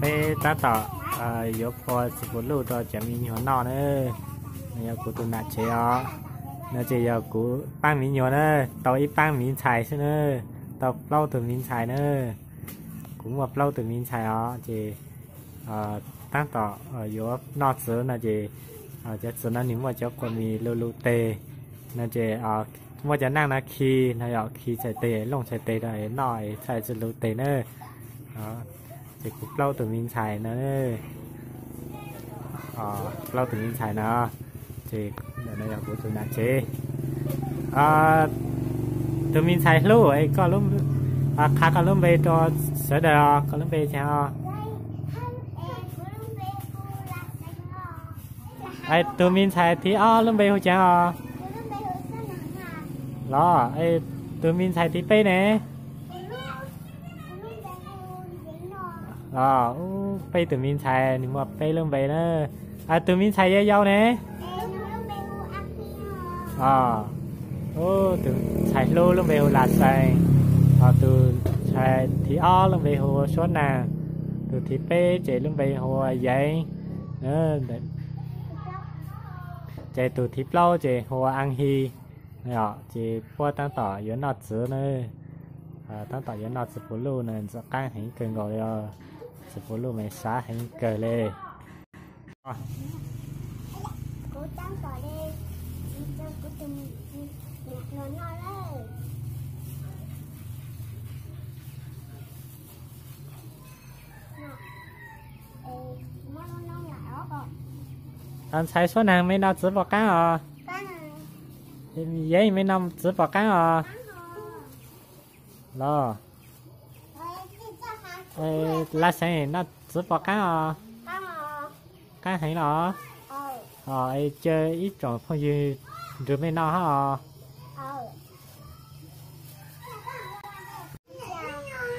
Peb tab tom yuav phua txiv puv luj rau cov me nyuam noj na. No yog kuv tus nam tsev os, no ces yog kuv paab miv nyuas na, tau ib paab miv ntxhais xwb na, tau plaub tug miv ntxhais na. Kuv muaj plaub tug miv ntxhais os, ces tab tom yuav noj txiv no ces cov txiv no nws muaj cov quas mis luv luv teg no ces muaj cov naaj no khi no yog khi txhais teg, looj txhais teg rau noj txhais txwj luv teg na. Ces kuv plaub tug miv ntxhais no, plaub tug miv ntxhais no, ces no yog kuv tus nam tsev. Tus miv ntxhais hlub, qha koj lub npe rau sawv daws os, koj lub npe cas os? Tus miv ntxhais thib ob lub npe hu cas os? Los, tus miv ntxhais thib peb ne? Los, peb tug miv ntxhais nws muaj peb lub npe na. Tus miv ntxhais yau yau ne? Tus ntxhais hlub lub npe hu Las Xees, ho tus ntxhais thib ob lub npe hu Suab Naag, tus thib peb ces lub npe hu Yeev, ces tus thib plaub ces hu Aa Hi. Ces puab tab tom yuav noj txiv na, tab tom yuav noj txiv puv luj na, ntxim qaab heev kawg nkaus li os. Txiv puv luj me sav heev kawg li. Ntxhais Suab Naag me noj txiv puas qaab os? Yeej me noj txiv puas qaab os? Los, Las Xees noj txiv puas qaab os? Qaab heev los? Cia ib tsoom phooj ywg nrug mej noj hab os.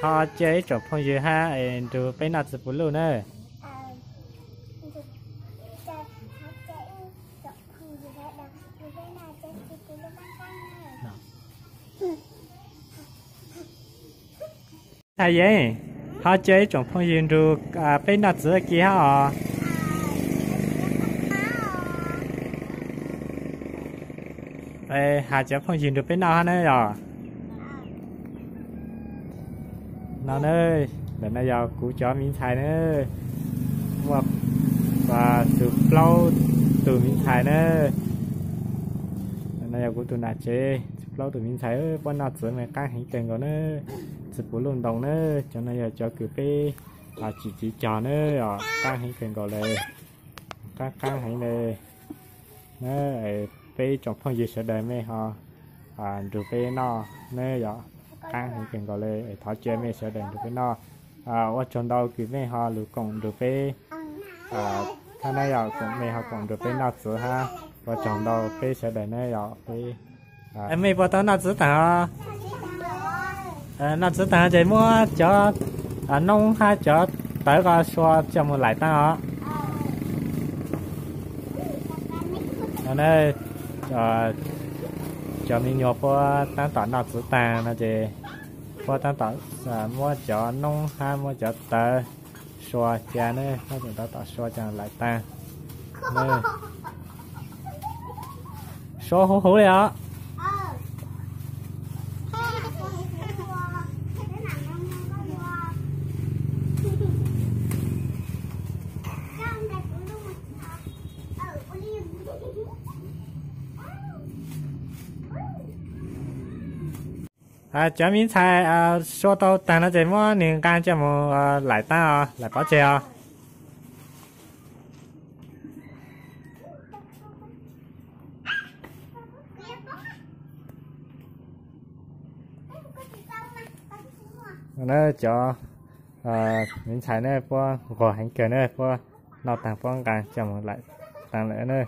Ho cia ib tsoom phooj ywg hab es nrug peb noj txiv puv luj na. Txhais Yeev, ho cia ib tsoom phooj ywg nrug peb noj txiv kis hab os. Has cov phooj ywg nrug peb noj hab na yog. No na, ntawm no yog kuv cov miv ntxhais na, muaj txug plaub tug miv ntxhais na. No yog kuv tus nam tsev, txug plaub tug miv ntxhais, puab noj txiv mas qaab heev kawg nkaus na. Txiv puv luj ntoo na, cov no yog cov kws peb tsim txiv cog na, qaab heev kawg nkaus le, qaab qaab heev le. Peb tsoom phooj ywg sawv daws mej ho nrug peb noj na yog, qaab heev kawg nkaus le, thov cia mej sawv daws nrug peb noj. Ua tsaug ntau kws mej ho lug koom nrug peb, thab na yog koom mej ho koom nrug peb noj txiv hab, ua tsaug ntau peb sawv daws na yog peb. Mej puas tau noj txiv taag os? Noj txiv taag ces muab cov noob hab cov tawv ko sua coj mus laim taag os. Cov me nyuam puab taab tom noj txiv taag no ces puab taab tom muab cov noob hab muab cov tawv sua ca ne, puab tseem taab tom sua coj laim taag. Sua huv huv le os. Cov miv ntxhais sua tau taag no ces muab nwg nqaa coj mus laim taab os, laim pov tseg os. Cov miv ntxhais ne puab nquag heev kawg ne, puab noj taag puab nqaa coj mus laim taag lawm ne.